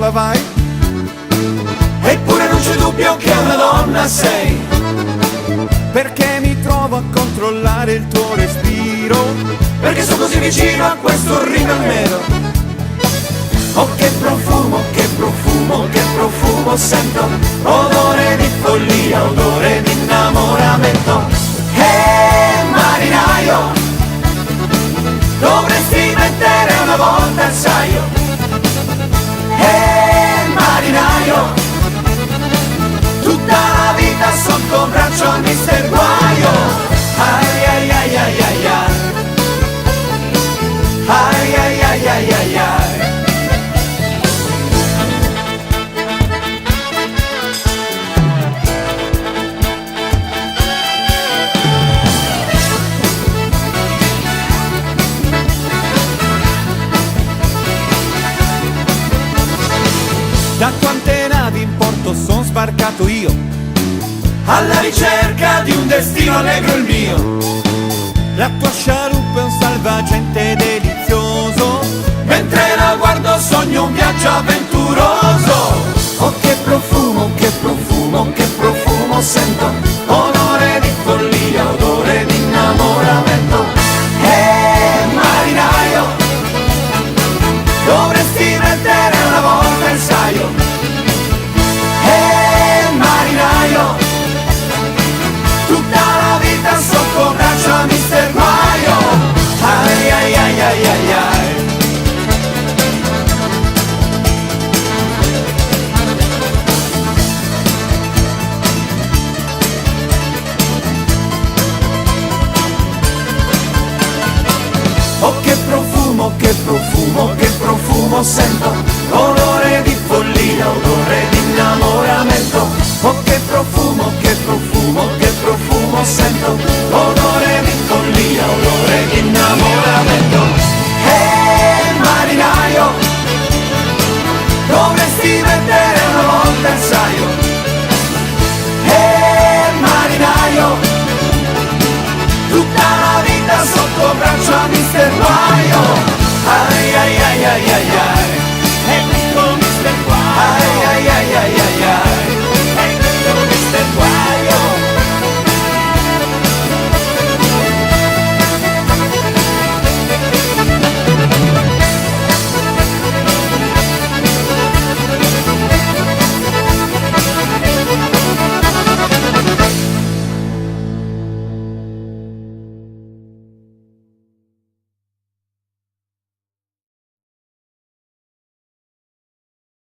Hawaii. Eppure non c'è dubbio che una donna sei. Perché mi trovo a controllare il tuo respiro. Perché sono così vicino a questo orribile nero. Oh che profumo, che profumo, che profumo sento. Odore di follia, odore di innamoramento. Eh marinaio, dovresti mettere una volta il saio. Eh marinaio, tutta la vita sotto braccio a mister Guaio. Ai ai ai ai ai ai. Ai ai ai ai ai ai. Da quante navi in porto son sbarcato io? Alla ricerca di un destino allegro il mio. La tua scialuppa è un salvagente delizioso. Mentre la guardo sogno un viaggio avventuroso. Oh che profumo, che profumo, che profumo sento.